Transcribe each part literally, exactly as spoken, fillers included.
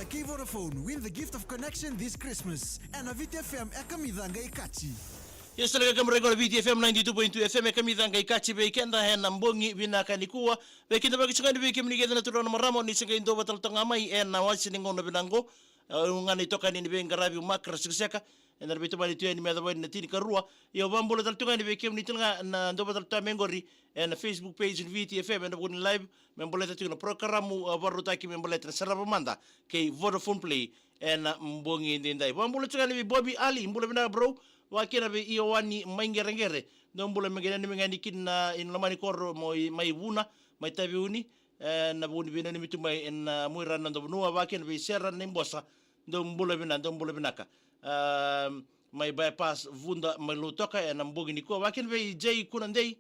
Kei Vodafone, win the gift of connection this Christmas. Ena Viti F M e kamica qai kaci. Yes, tale ka kemura iko na Viti F M ninety-two point two F M e kamica qai kaci vei keda ena bogi vinaka nikua. Vei keda vakasuka ni vei kemuni kece na turaga na marama ni se qai dua vata tale toka ga mai ena wasi ni gauna vinaka qo. Au ga na itokani ni veiqaravi Makra Sekaseka. Ena veitamani tu yani me yacova yani na tinikarua. Ia au vakabula tale tu ga yani vei kemuni tale ga na dua vata tale tu mai qori ena Facebook page ni Viti F M ena vuku ni live me baleta tiko na porokaramu, a, vakarautaki me baleta na sarava mada kei Vodafone Play ena bogi edaidai. Vakabula tiko ga yani vei Bobby Ali, bula vinaka bro. Vakakina vei Ioani mai Qereqere. Dou bula me qai nanumi ga yani kina i loma ni koro mo i mai Vuna, mai Taveuni. Ena vuku ni veinanumi tu mai ena muira na noda vanua, vakakina vei Sera na ibosa. Dou bula vinaka, dou bula vinaka. Am, mai Bypass Vuda mai Lautoka ena bogi nikua, vakakina vei Jay Kunadei.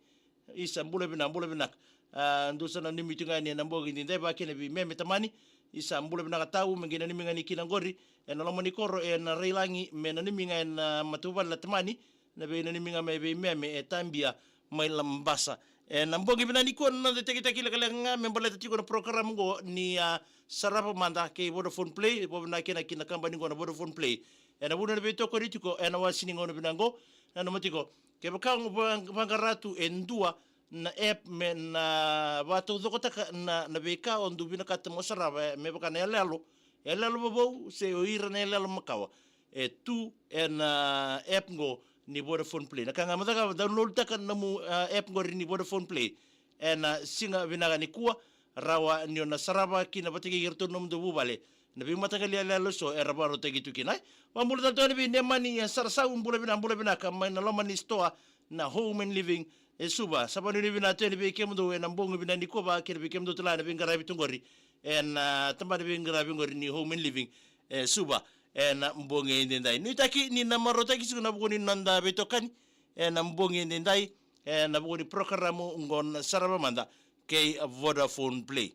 Isa, bula vinaka, bula vinaka. A, dou sa nanumi tu ga yani ena bogi edaidai, vakakina vei Meme Tamani. Isa, bula vinaka tau, me qai nanumi ga yani kina qori ena loma ni koro ena Railagi, me nanumi ga ena matavuvale na Tamani. Na veinanumi ga mai vei Meme e Tabia mai Labasa. Ena bogi vinaka nikua na noda tekiteki lekaleka ga me baleta tiko na porokaramu qo ni, a, sarava mada kei Vodafone Play, vakavinavinaka kina ki na kabani qo na Vodafone Play. Ena vuku ni veitokoni tiko ena wasi ni gauna vinaka qo, nanuma tiko. Kevaka o va-, vaqara tu e dua na app me na vakataucokotaka na, na veika o dau vinakata mo sarava, e, me vaka na yaloyalo, yaloyalo vovou se o ira na yaloyalo makawa, e tu ena, a, app qo ni Vodafone Play. Na ka ga mo cakava, download taka na nomu, a, app qori ni Vodafone Play. Ena siga vinaka nikua, rawa ni o na sarava kina vata kei iratou na nomudou vuvale na veimataqali yaloyalo eso era vakarautaki tu kina. Vakabula tale tu yani vei Nemani, e, Sarasau, bula vinaka, bula vinaka mai na loma ni sitoa na Home and Living e Suva. Sa vakanuinui vinaka tu yani vei kemudou ena bogi vinaka nikua, vakakina vei kemudou tale ga na veiqaravi tu qori ena, a, tabana ni veiqaravi qori ni Home and Living e Suva ena bogi edaidai. Nuitaki ni na marautaki tiko na vuku ni noda veitokani ena bogi edaidai ena vuku ni porokaramu qo na sarava mada kei Vodafone Play.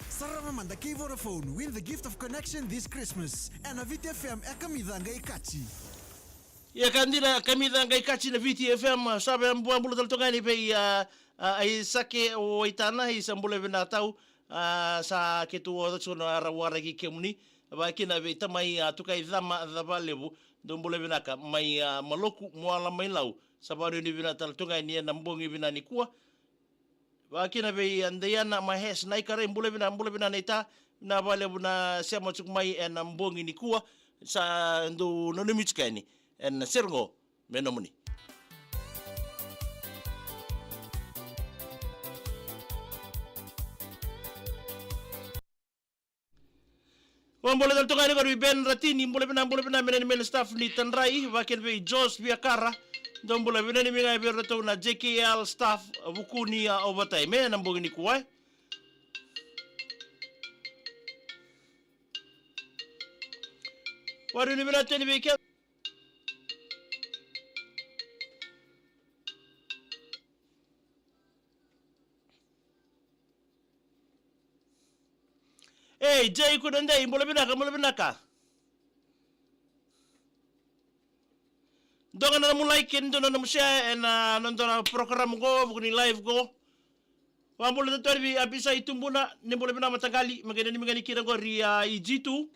Sarava mada kei Vodafone, win the gift of connection this Christmas. Ena Viti F M e kamica qai kaci. Ia ka dina, kamica qai kaci na Viti F M, sa vakabula tale toka yani vei, a, a, Aisake Waitana, isa bula vinaka tau, a, sa keitou oca tiko na ra waraki kemuni, vakakina vei tamai, a, Tukai Cama Cavalevu, dou bula vinaka, mai, a, Maloku, Moala mai Lau, sa vakanuinui vinaka tale toka yani ena bogi vinaka nikua, vakakina vei, a, Diana Mahes, na ikarai, bula vinaka, bula vinaka na ita, vinaka vakalevu na sema tiko mai ena bogi nikua, sa dou nanumi tiko yani ena sere qo me nomuni. Vakabula tale toka yani qori vei Ben Ratini, bula vinaka, bula vinaka, me nanumi na staff ni Tadrai, vakakina vei Jos Viakara, dou bula vinaka, nanumi ga vei iratou na J K L staff, vuku ni, a, overtime ena bogi nikua. Vakanuinui vinaka tu yani vei keda. Ei, Jay Kunadei, bula vinaka, bula vinaka. Dua ga na nomu like, dua na nomu share ena, a, noda porokaramu qo, vuku ni live qo. Vakabula tale tu yani vei Apisai Tubuna, ni bula vinaka mataqali, me qai nanumi ga yani kina qori, a, i G two.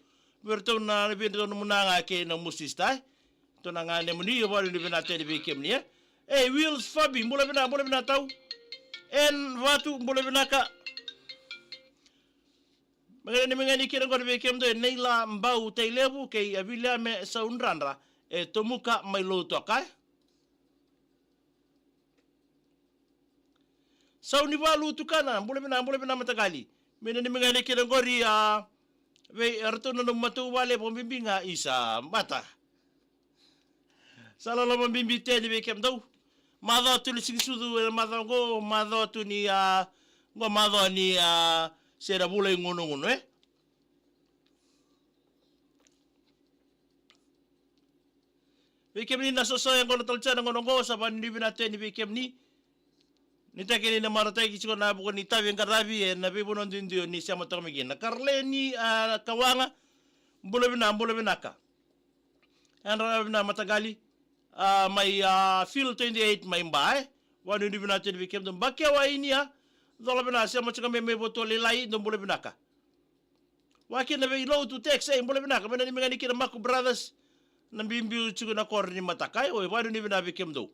Vei iratou na, vei iratou na nomu na ga kei na nomu sister, e. Tou na ga nomuni, vakanuinui vinaka tu yani vei kemuni, e. Ei, Wills Fabi, bula vinaka, bula vinaka tau. En Vatu, bula vinaka. Me qai nanumi ga yani kina qori vei kemudou, e Neila Bau Tailevu kei a Viliame Saudradra, e Tomuka mai Lautoka, e. Saunivalu Tukana, bula vinaka, bula vinaka mataqali. Me nanumi ga yani kina qori, a, vei iratou na nomu matavuvale, vakabibi ga i Samata. Sa loloma bibi tu yani vei kemudou. Macawa tu ni siga ni sucu, e, macawa qo, macawa tu ni, a, qo macawa ni, a, se na vula i gunugunu, e. Vei kemuni na soso e qo na talotia na gauna qo, sa vakanuinui vinaka tu yani vei kemuni. Nuitaki ni na marautaki tiko ena vuku ni itavi e qaravi ena veivanua duidui o ni sema toka mai kina. Karleni, a, Kawaga, bula vinaka, bula vinaka. Yadra vinaka mataqali, a, mai, a, Field twenty-eight mai Ba, e. Vakanuinui vinaka tu yani vei kemudou. Bakewa Inia, cola vinaka, sema tiko mai, mai Votua Lailai, dou bula vinaka. Vaka kina vei Lotu Tex, e, bula vinaka, me nanumi ga ni kina Maku Brothers. Na biubiu tiko na koro ni mataka, e, oi, vanuinui vinaka vei kemudou.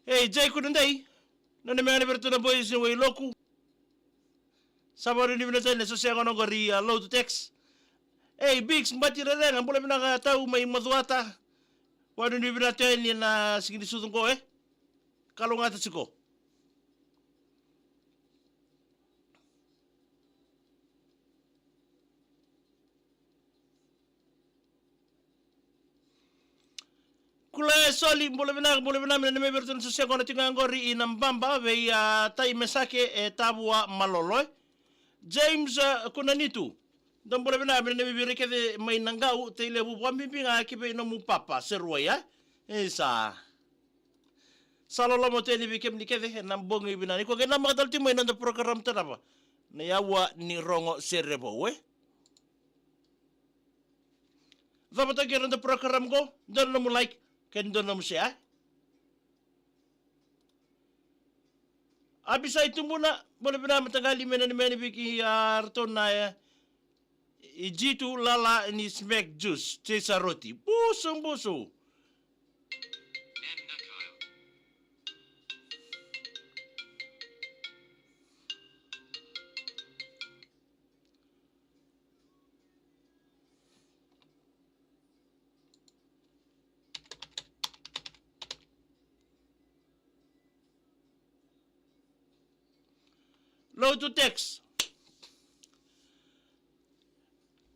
Ei, Jai Kudadei, nanumi ga ni vei iratou na boys ni Wailoku. Sa vanuinui vinaka tale na so sega na qori a Lotu Tex. Ei, Biggs, Bati Rerega, bula vinaka tau mai Macuata. Vanuinui vinaka tale na siga ni sucu qo, e. Kalougata tiko. Kula e Soli, bula vinaka, bula vinaka, me nanumi vei iratou na so sega na tiko ga qori i Nababa, vei a Tai Mesake e Tavua Malolo, e. James, a, Kunanitu. Dou bula vinaka, me nanumi vei ira kece mai Naqau, Tailevu, vakabibi ga ki vei nomu papa, Seruai, e. Isa. Sa loloma tu yani vei kemuni kece ena bogi vinaka nikua, qai namaka tale tiko mai na noda program tarava, Na Yaua ni Rogo Sere Vou, e. Cavataki ira na noda program qo, dua na nomu like, kei na dua na nomu share. Abisai Tubuna, bula vinaka mataqali, me nanumi yani vei iratou na, e, i Jitu Lala ni Smack Juice, Chesa Roti. Busu, busu. Lotu Tex.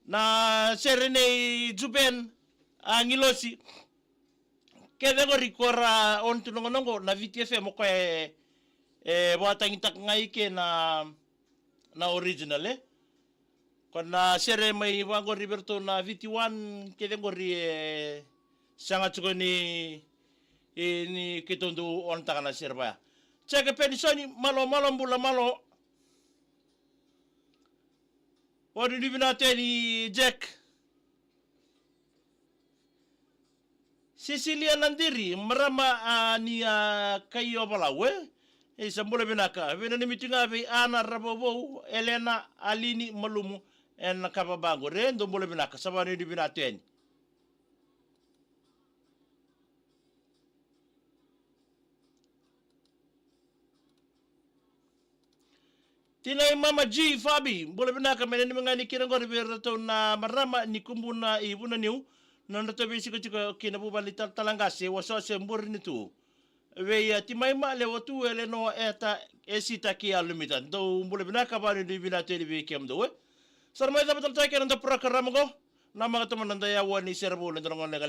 Na sere nei Juben, a, Agilosi. Kece qori ko ra on tu noqonoqo na Viti F M, o koya e, e vakatagitaka ga i ke na, na original, e. Ko na sere mai vaqori vei iratou na Viti One, kece qori e sega tiko ni, e, ni keitou dau on taka na sere vaya. Jeke Penisoni, malo, malo, bula, malo. Vanuinui vinaka tu yani Jack. Sisilia Nadiri, marama, a, ni, a, Kaiovalau, e. Isa, bula vinaka. Veinanumi tu ga vei Ana Ravovou, Elena, Alini, Malumu, ena kava baqo. Re, dou bula vinaka. Sa vanuinui vinaka tu yani. Tinai Mama G Fabi, bula vinaka, me nanumi ga ni kina qori vei iratou na marama ni Kubuna i Vunaniu, na nodratou veisikotiko ki na vuvale ni talatala qase, Wasewase, Burenitu. Vei, a, Timaima, Lewatu, Elenoa, Eta, Esita kei Alumita. Dou bula vinaka, vanuinui vinaka tu yani vei kemudou, e. Sa ra mai cava tale tu ga na noda program qo. Namaka tu mai na noda Yaua ni Sere Vou, na noda gone